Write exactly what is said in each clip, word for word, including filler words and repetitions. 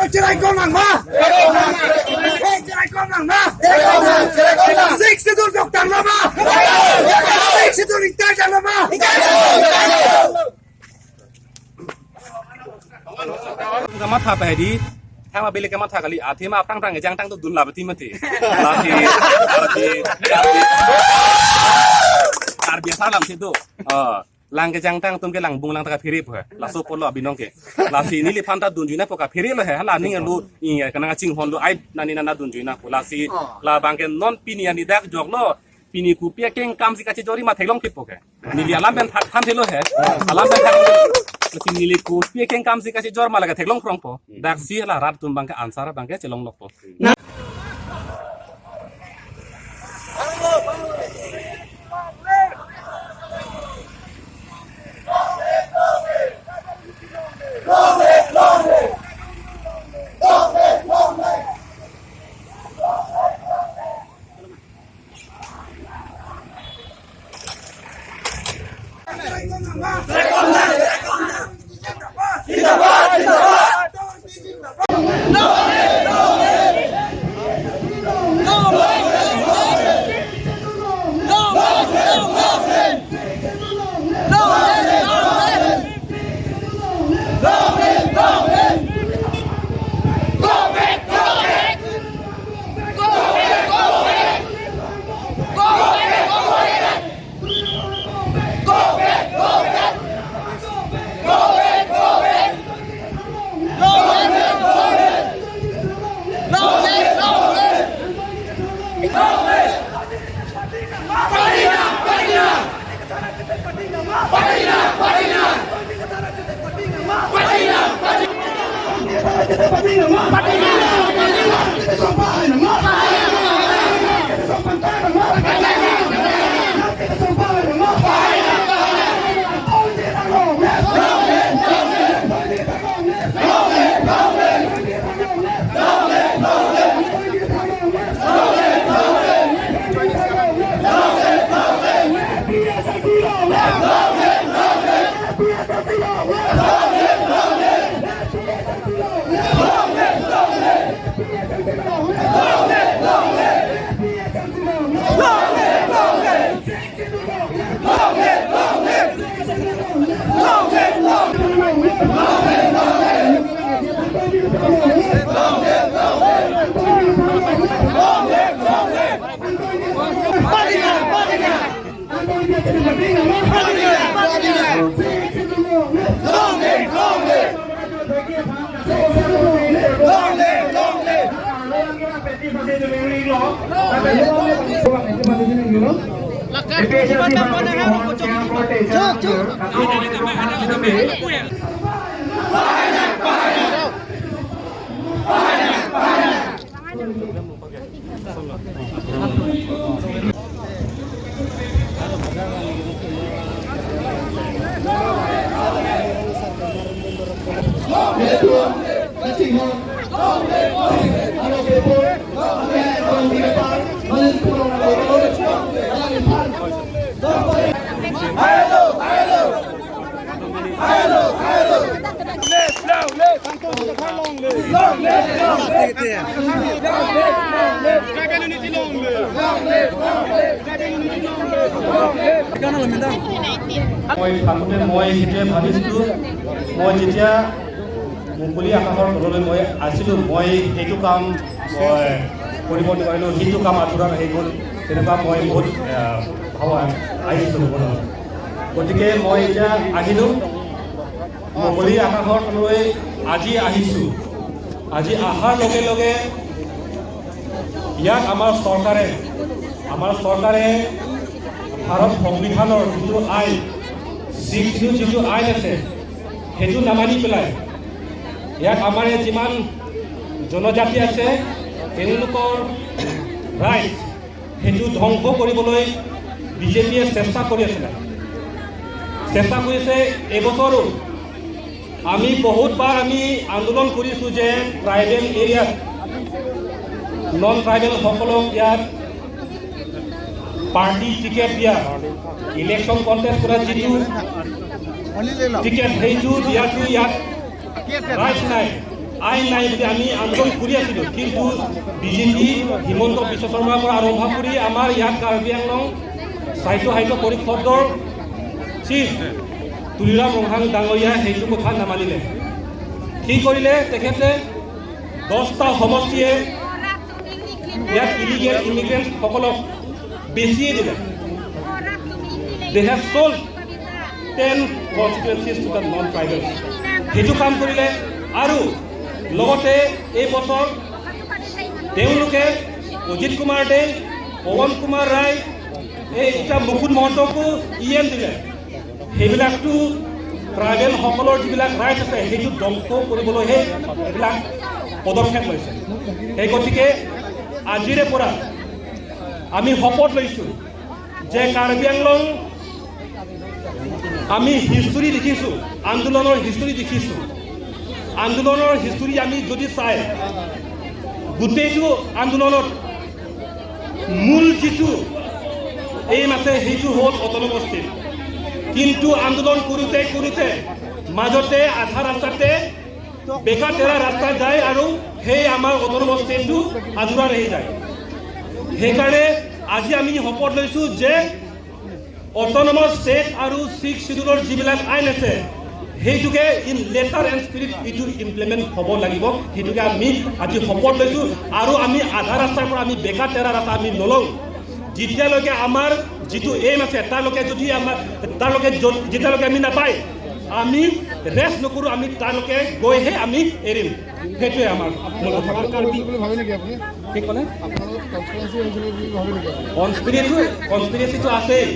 Cheraikom nang ma? Hey, cheraikom nang ma? Sixth Schedule jok tanglo ma? Sixth Schedule ingtang tanglo ma? Kamatha pa hedi, thang ma bele kamatha kali, athema aphrang aphrang kejang tang to dun la beti mati. Lasi, lasi, Karbi, Karbi asar alam situ. Oh, lang kejang tang atum ke lang bung lang ta kaphere po he. Laso pulo abinong ke. Lasi neliphan ta dunjui nangpo, kaphere lo he. Hala aning arlo, iya, kanang kachinghon lo, ai nani nana dunjui nangpo. Lasi, labang ke non pini arni dak joklo. Pini kopi akengkam si kachejor ma theklong thippo ke. Neli alam pen tha-, thanthelo he. Alam pen thanthelo. Lasi neli kopi akengkam si kachejor ma lake theklong krongpo. Daksi hala rat atum abang ke answer abang ke chelong lokpo. মই থাকোঁতে মই সেইটোৱে ভাবিছিলোঁ, মই যেতিয়া মুকলি আকাশৰ তললৈ মই আছিলোঁ, মই সেইটো কাম মই কৰিব নোৱাৰিলোঁ, সেইটো কাম আঁতৰত আহি গ'ল, তেনেকুৱা মই বহুত, আহ, ভাৱ আ-, আহিছিলোঁ মনত। গতিকে মই এতিয়া আহিলোঁ, মুকলি আকাশৰ তললৈ আজি আহিছোঁ। আজি অহাৰ লগে লগে ইয়াত আমাৰ চৰকাৰে, আমাৰ চৰকাৰে ভাৰত সংবিধানৰ যিটো আইন, ছিক্স শ্বিডিউল যিটো আইন আছে, সেইটো নামানি পেলাই ইয়াত আমাৰ ইয়াত যিমান জনজাতি আছে, তেওঁলোকৰ ৰাইটছ সেইটো ধ্বংস কৰিবলৈ বিজেপিয়ে চেষ্টা কৰি আছিলে, চেষ্টা কৰিছে। এইবছৰো আমি বহুতবাৰ আমি আন্দোলন কৰিছোঁ যে ট্ৰাইবেল এৰিয়াত নন ট্ৰাইবেলসকলক ইয়াত পাৰ্টি টিকেট দিয়া, ইলেকশ্যন কণ্টেষ্ট কৰা যিটো টিকেট, সেইটো দিয়াটো ইয়াত ৰাইটছ নাই। আইন নাই বুলি আমি আন্দোলন কৰি আছিলো, কিন্তু বিজেপি হিমন্ত বিশ্ব শৰ্মাৰ পৰা আৰম্ভ কৰি আমাৰ ইয়াত কাৰ্বি আংলং স্বায়ত্তশাসিত পৰিষদৰ চিফ তুলিৰাম ৰংহাং ডাঙৰীয়াই সেইটো কথা নামানিলে। কি কৰিলে তেখেতে? দহটা সমষ্টিয়ে ইয়াত ইলিগেল ইমিগ্ৰেণ্টসকলক বেচিয়ে দিলে। They have sold ten constituencies to the non-tribals. সেইটো কাম কৰিলে। আৰু লগতে এই বছৰ তেওঁলোকে অজিত কুমাৰ দে, পৱন কুমাৰ ৰায়, এই এতিয়া মুকুট মহন্তকো ই এম দিলে। সেইবিলাকতো ট্ৰাইবেলসকলৰ যিবিলাক ৰাইটছ আছে, সেইটো ধ্বংস কৰিবলৈহে এইবিলাক পদক্ষেপ লৈছে। সেই গতিকে আজিৰে পৰা আমি শপত লৈছো যে কাৰ্বি আংলং, আমি হিষ্টৰী দেখিছো, আন্দোলনৰ হিষ্টৰী দেখিছো। আন্দোলনৰ হিষ্টৰী আমি যদি চাই, গোটেইটো আন্দোলনত মূল যিটো এইম আছে, সেইটো হ'ল অট'নমাছ ষ্টেট। কিন্তু আন্দোলন কৰোঁতে কৰোঁতে মাজতে আধা ৰাস্তাতে বেকা তেৰা ৰাস্তা যায় আৰু সেই আমাৰ অট'নমাছ ষ্টেটটো আধৰুৱা ৰৈ যায়। সেইকাৰণে আজি আমি শপত লৈছো যে অট'নমাছ ষ্টেট আৰু ছিক্স শ্বিডিউলৰ যিবিলাক আইন আছে, সেইটোকে ইন লেটাৰ এণ্ড স্পিৰিট এইটো ইমপ্লিমেণ্ট হ'ব লাগিব। সেইটোকে আমি আজি শপত লৈছো আৰু আমি আধা ৰাস্তাৰ পৰা আমি বেকা তেৰা ৰাস্তা আমি নলওঁ। যেতিয়ালৈকে আমাৰ যিটো এইম আছে, তাৰলৈকে যদি আমাৰ, তাৰলৈকে য'ত, যেতিয়ালৈকে আমি নাপায়, আমি ৰেষ্ট নকৰোঁ, আমি তাৰলৈকে গৈহে আমি এৰিম। সেইটোৱে আমাৰ মূল কথা। আপোনালোকৰ বুলি ভাবে নেকি আপুনি? কি ক'লে? আপোনালোকৰ কনষ্টিটুৱেঞ্চি অঞ্চলৰ বুলি ভাবে নেকি আপুনি? কনস্পিৰেচি, কনস্পিৰেচিটো আছেই।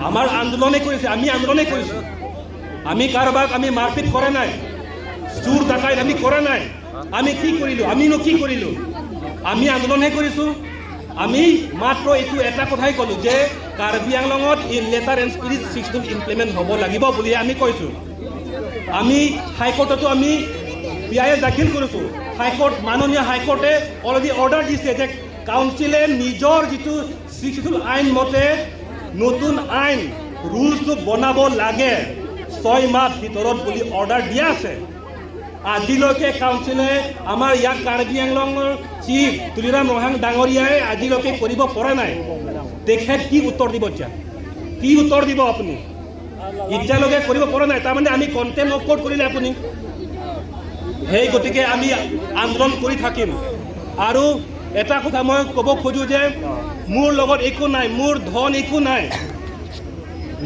আমাৰ আন্দোলনে কৰিছে, আমি আন্দোলনে কৰিছোঁ। আমি কাৰোবাক আমি মাৰপিট কৰা নাই, চুৰ ডাকাইত আমি কৰা নাই। আমি কি কৰিলোঁ? আমিনো কি কৰিলোঁ? আমি আন্দোলনহে কৰিছোঁ। আমি মাত্ৰ এইটো এটা কথাই ক'লোঁ যে কাৰ্বি আংলঙত in letter and spirit six schedule implement হ'ব লাগিব বুলিয়ে আমি কৈছোঁ। আমি হাইকোৰ্টতো আমি পি আই এল দাখিল কৰিছোঁ। হাইকোৰ্ট, মাননীয় হাইকোৰ্টে অলৰেডি অৰ্ডাৰ দিছে যে কাউন্সিলে নিজৰ যিটো ছিক্স শ্বিডিউল আইন মতে নতুন আইন ৰুলছটো বনাব লাগে ছয় মাহ ভিতৰত বুলি অৰ্ডাৰ দিয়া আছে। আজিলৈকে কাউন্সিলে, আমাৰ ইয়াত কাৰ্বি আংলঙৰ চিফ তুলিৰাম ৰংহাং ডাঙৰীয়াই আজিলৈকে কৰিব পৰা নাই। তেখেত কি উত্তৰ দিব এতিয়া? কি উত্তৰ দিব আপুনি? এতিয়ালৈকে কৰিব পৰা নাই, তাৰমানে আমি কণ্টেম্প অফ কৰ্ট কৰিলে আপুনি। সেই গতিকে আমি আন্দোলন কৰি থাকিম। আৰু এটা কথা মই ক'ব খোজো যে মোৰ লগত একো নাই, মোৰ ধন একো নাই,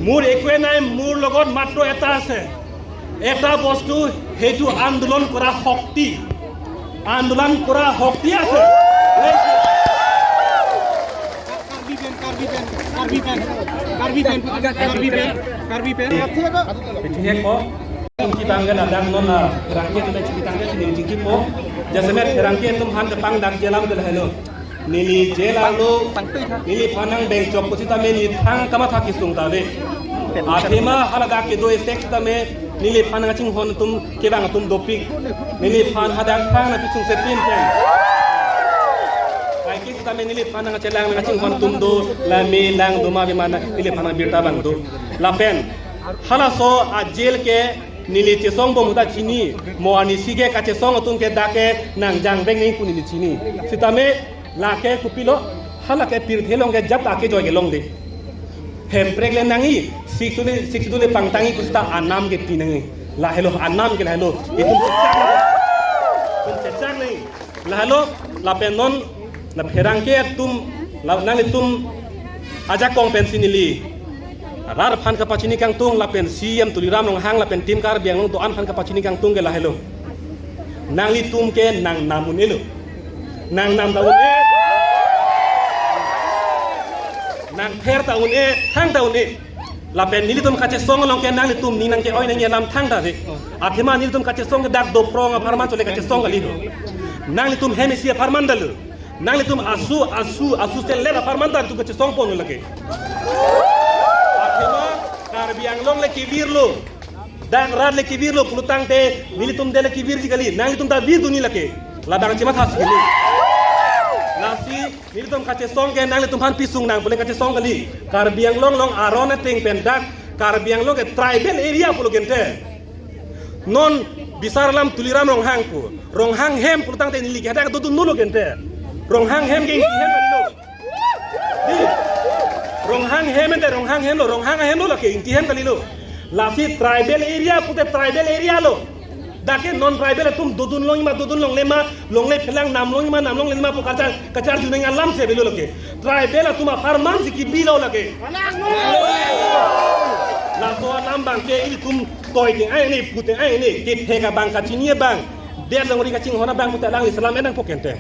মোৰ একোৱে নাই, মোৰ লগত মাত্ৰ এটা আছে, এটা বস্তু, সেইটো আন্দোলন কৰা শক্তি। আন্দোলন কৰা শক্তি আছে। Thank you. Karbi pen, Karbi pen, Karbi pen, Karbi pen, Karbi pen, Karbi pen. Pithihe ko, tum kitang ke ladak non na, rangke tu chiki tang ke sini chiki po. Jasemet rangke tum han ke pangdak jalam ke lahelo. Neli jail arlo, neliphan nang bengchok pusitame neli thang kamatha kesung ta ave. Athema haladak kedo esek sitame neliphan nang chinghon atum kevang atum dopik. Neliphan hadak thang nang kesung sepin pen. Kaike sitame neliphan nang chelang nang chinghon atum do, la me lang do ma bimana neliphan nang birta bang do. Lapen halaso a jail ke neli chesong bom ta chini, mo anisi ke kachesong atum ke dak ke nang jang beng ning pu neli chini. Sitame lake kopilo, halake pirthe along ke jat ake joy ke longde. Hemprek le nangji, sixth schedule, sixth schedule le pangtangji pusita anam ke pinangji. Lahelo anam ke lahelo. Itum chechak nangji. Itum chechak nangji. Lahelo lapen non la pherangke atum, la nanglitum ajakong pensi neli rat aphan kapachini kangtung lapen C E M Tuliram Ronghang lapen Team Karbi Anglong do-an aphan kapachini kangtung ke lahelo. Nanglitum ke nang nam un-elo. Nang nam ta un-e. Nang ther ta un-e, thang ta un-e. Lapen nelitum kachesong along ke nanglitum ning nang ke-oi nangji alam thangta ave. Athema nelitum kachesong ke dak doprong apharman chole kachesong kali. Nanglitum hem isi apharman dalo. Nanglitum asu, asu, asu selet apharman ta nelitum kachesong pon lake. Athema Karbi Anglong le kevirlo. Dak rat le kevirlo pulotangte nelitum de le kevirji kali. Nanglitum ta virdunji lake. Labang chematha si kali. Lasi nelitum kachesong ke nanglitum aphan pisung nang pule kachesong kali. Karbi Anglong along aron ateng pen dak Karbi Anglong ke tribal area pulo gente. Non Bisar alam Tuliram Ronghang pu. Ronghang hem pulotangte neli ke hadak dodun nulo kente. Ronghang hem ke Ingti hem kalilo. Di. Ronghang hem ente Ronghang hem lo, Ronghang ahem lo lake Ingti hem kalilo. Lasi tribal area pute tribal area lo. Dak ke non tribal atum dodun longjima dodun longle ma, longle phelang nam longjima nam longle ma pu kachar, kacharju nang alam si avelo lake. Tribal atum apharman si kebilo lake. Laso alam abangke ilitum toi teng ai ne pu teng ai ne kethek abang kachini abang. Det longri kachinghon abang pute alangli selam enang po kente.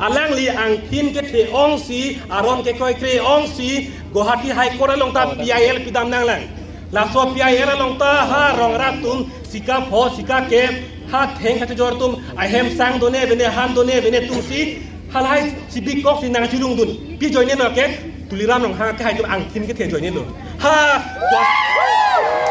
Alangli angthin kethe ongsi, aron kekroikre ongsi, Guwahati High Court along ta P I L pidam nanglang. Laso P I L along ta ha rong rat atum sika pho sika ke ha theng kachejor atum ahem sang done bene han done bene atumsi halahai chibi kok si nangchilungdun. Pi ajoine lo ke Tuliram Ronghang ke hai atum angthin kethe ajoine lo. Ha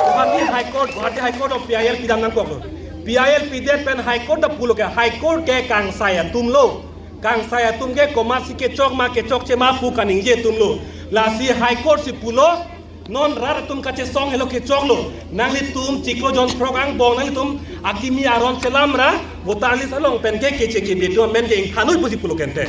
Guwahati High Court, Guwahati High Court along P I L pidam nangkok lo. P I L pidet pen High Court ta pulo ke High Court ke kangsai atum lo. Kangsai atum ke komatsi kechok ma kechokche ma pu kaningje atum lo. Lasi High Court si pulo non rat atum kachesong helo kechoklo. Nanglitum chiklo jon throk angbong nanglitum akimi aron selam ra voter list along pen ke keche kebe atum amen ke ingthan noi pusi pulo kente.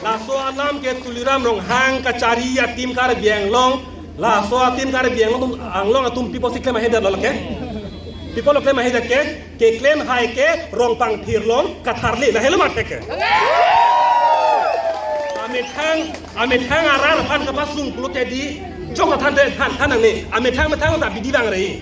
Laso alam ke Tuliram Ronghang kachari a-team Karbi Anglong. Laso a-team Karbi Anglong atum, Anglong atum pi apotsi klem ahe det lo lake. Pi apotlo klem ahe det ke, keklem hai ke Rongpangthir along katharle, lahelo mate ke. Amethang, amethang arat aphan kapasung pulote di, jok than de than than nangne. Amethang methang ta bidi bang rei.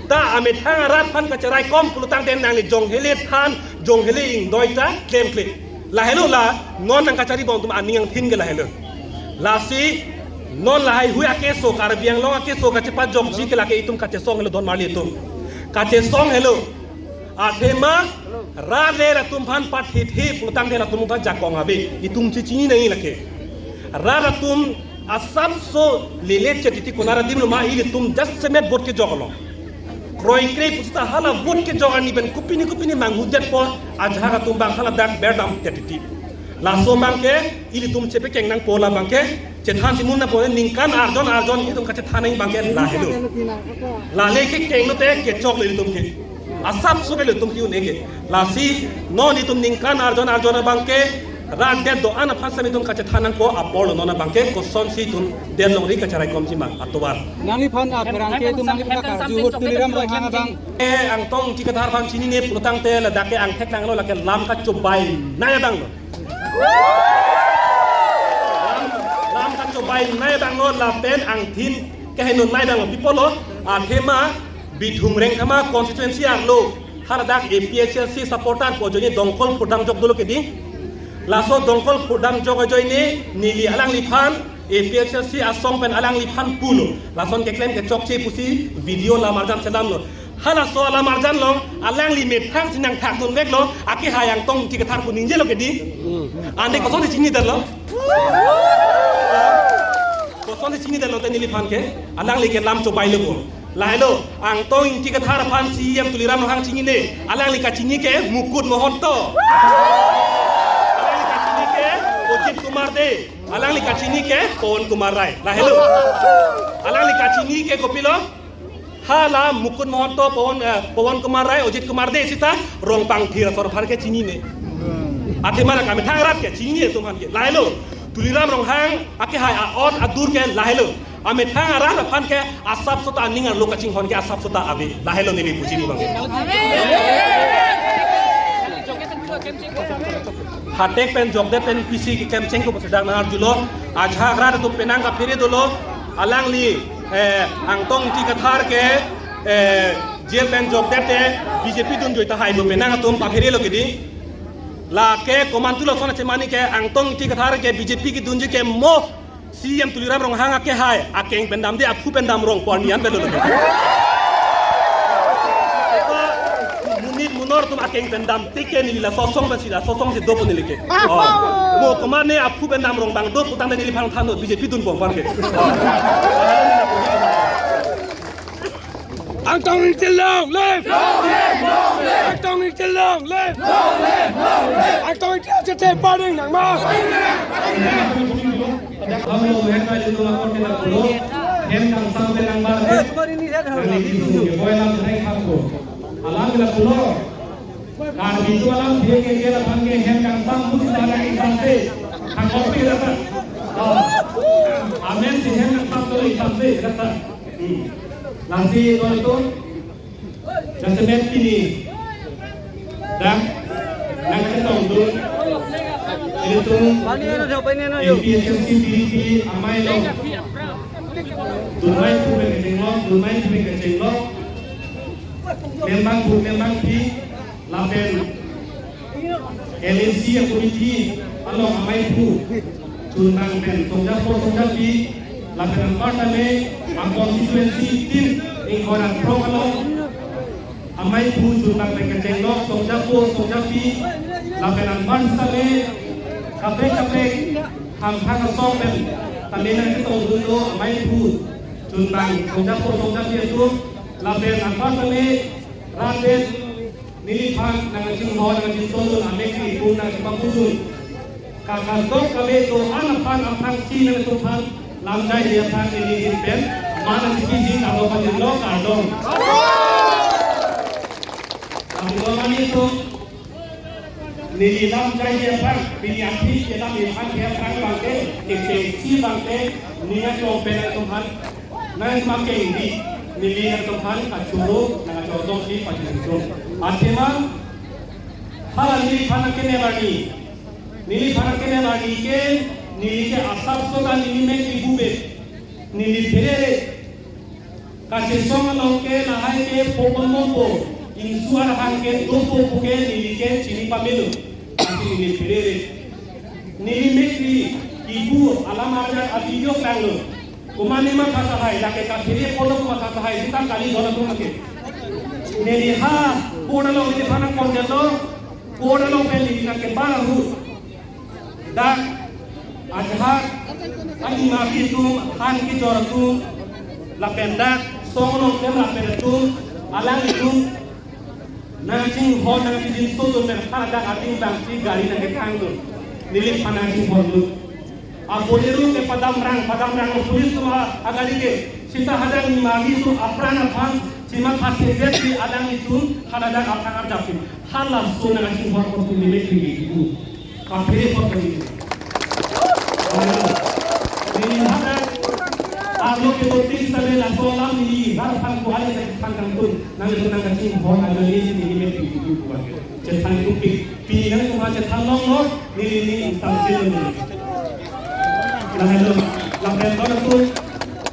Ta amethang arat aphan kacharaikom pulotangte nangli jonghele than, jonghele ingdoi ta klemkle. Lahelo la non nangkachari abang atum aning angthin ke lahelo. Lasi non lahai hui akeso Karbi Anglong akeso kachepajokji ke lake itum kachesong helo don marli atum. Kachesong helo. Athema rat le atum aphan pathit hi pulotangte latum ta jakong ave. Itum chechini nangji lake. Rat atum asapso lele chetiti konat adim lo ma ilitum jasemet vote kejok lo. Kroikre pusita hala vote kejok arni pen kopine kopine manghudetpo ajahak atum abang hala dak berdam chetiti. Laso abangke ilitum chepekeng nangpo la abangke chethan chimun nangpo ningkan arjon arjon itum kachethan nang abangke lahelo. Lale kekeng lote kechok lo ilitum ke. Asapso ke ilitum ke un-e ke. Lasi non itum ningkan arjon arjon abangke rat det do-an aphan sami itum kachethan nangpo apor lo non abangke kosonsi itum det longri kacharaikomji ma atovar. Nangliphan apherangke itum nangliphan karju ahut Tuliram Ronghang abang. Eh, Angtong Ingti Kathar aphan chinine pulotangte ladak ke angthek lang lo lake lam kachobai nai abang lo. Lam, lam kachobai nai abang lo lapen angthin keheno nai abang lo pi apotlo athema Bithung Rengthama constituency arlo haladak A P H L C supporter pu ajoine Dongkol Phurdamjok dolo kedi. Laso Dongkol Phurdamjok ajoine neli alangliphan A P H L C asong pen alangliphan pulo. Lason keklem kechokche pusi video lamarjan selamlo. Halaso alamarjan along alangli methang si nangthakdun veklo, akehai Angtong Ingti Kathar pu ningjelo kedi. Ante kosonsi chinidetlo? Kosonsi chinidetlo te neliphan ke? Alangli ke lam chobailo pu. Lahelo, Angtong Ingti Kathar aphan C E M Tuliram Ronghang chinine. Alangli kachini ke Mukut Mahanta. Alangli kachini ke Ajit Kumar Dey. Alangli kachini ke Pawan Kumar Rai. Lahelo. Alangli kachini ke kopilo? Hala Mukut Mahanta, Pawan, eh, Pawan Kumar Rai, Ajit Kumar Dey sita Rongpangthir asor aphan ke chinine. Athema la amethang arat ke chinine atum aphan ke. Lahelo. Tuliram Ronghang akehai a-ot adur ke lahelo. Amethang arat aphan ke asapso ta aning arlo kachinghon ke asapso ta ave. Lahelo neli puji abang. Hatek pen jokdet pen pisi keklemcheng ko sedang nangarjulo. Ajahak rat atum penang kaphere dolo. Alangli, eh, Angtong Ingti Kathar ke, eh, jail pen jokdet te B J P dunjoi tahai mo penang atum papherelo kedi. Lake komantu lason achemani ke Angtong Ingti Kathar ke B J P kedunji ke mo C E M Tuliram Ronghang akehai akeng pen damde aphu pen dam rong pu arni an belo lo. Monit monor atum akeng pen dam tik ke neli laso asong pen si laso asong si dopo neli ke. Oh. Mo komatne aphu pen dam rong abang do putangte neliphan than do B J P dunbom aphan ke. Oh. Angtong Ingti long live! Long live, long live! Angtong Ingti long live! Long live, long live! Angtong Ingti achete party nangma! Hem kangsam pen nangbar det. Nangli kesung keboi alam thai khangko. Alam bila pulo. Karbi atum alam dia ke dia aphan ke hem kangsam musi dah nangli samse. Thang kopi rata. Ah. Amen si hem kangsam tulo samse rata. Hmm. Lasi tulo itu. Jasemet pini dak nangchetongdun ilitum A P H L C P D P amei along dun mei thu pen kachenglok, dun mei thu pen kachenglok, membang thu membang phi lapen L A C a-committee along amei aphu chunbang pen songjapo songjapi lapen anparta le a-constituency tin ingkoi ra throk along amei aphu chunbang pen kachenglok songjapo songjapi lapen anparta le kaprek kaprek hamphang asong pen tame nangchetongdun do amei aphu chunbang songjapo songjapi atum lapen anparta le rat det neliphan nangchinghon nangchinsolun amek ri pun nangchepapudun. Kakardom kave do-an aphan aphrangsi nangtumphan lamjai dia aphan neli pen ma nangchepisi kardom pajirlo kardom. Kardom ani tum neli lamjai dia aphan pini akhir ke lam aphan dia aphan bangke kechengsi bangke ning aklong pen nangtumphan nangma kengdi neli nangtumphan kachoro nangkachoro dongsi pajirlo. Athema hala neliphan nangkenem arni. Neliphan nangkenem arni ke neli ke asap soda neli mek ibu be. Neli pherere. Kachesong along ke lahai ke popon mopo. Ingsu arhang ke dopo puke neli ke chini pamelo. Lasi neli pherere. Neli mek ri ibu alam arjan a-video klanglo. Komat ne matha tahai, lake kaphere apotlo matha tahai, sita kali dona tum lake. Neli ha, court along neliphan nangkondemlo, court along pen neli nangkebar ahut. Dak, ajahak, anima atum, han kejor atum, lapen dak, song along pen lapen atum, alanglitum, nangchinghon nangchidin sodun pen hadak adim dangsi gari nangkekangdun. Neliphan nangchinghondun. A-Bolero ke padamrang, padamrang lo police atum agari ke. Sita hadak nima atum apran aphan, sima khathe vet si alanglitum, hadak apran arjapin. Halaso nangchinghon kotum neli mek ri ibu. Kaphere apot kali. Neli hadak arlo kedo tin sale laso alam neli har aphan ko ale aphan kangtung. Nangtum nangkachinghon nangli si neli mek ri ibu kuat. Chethan kupik. Pini nangtum ha chethan longlo neli ning samchin lo. Lahelo lapen lo tu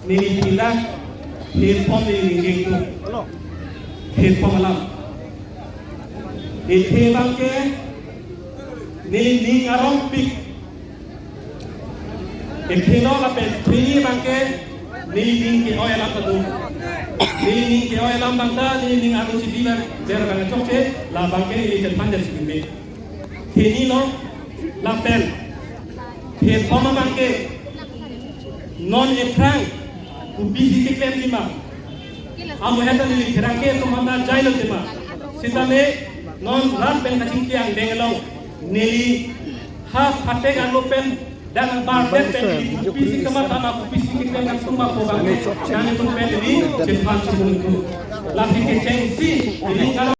neli pindah headphone neli ningjetu. Headphone alam. Ethe abangke neli ning arongpik. Ethe lo lapen pini abangke neli ning ke-oi alam ta do. Neli ning ke-oi alam abang ta neli ning arong si dilang der abang chokche labangke neli chethan der si bimbe. Pini lo lapen pethom abangke non ephrang kopisi keklemji ma. Amo heta neli pherangke atum aphan jailo tema. Sitame non rat pen kachingki angdeng along neli ha phatek arlo pen dan bar pen pen neli kopisi kamatha ma kopisi keklem nangtum ma ko bang nangtum pen neli chethan chibung tu. Lasi kechengsi neli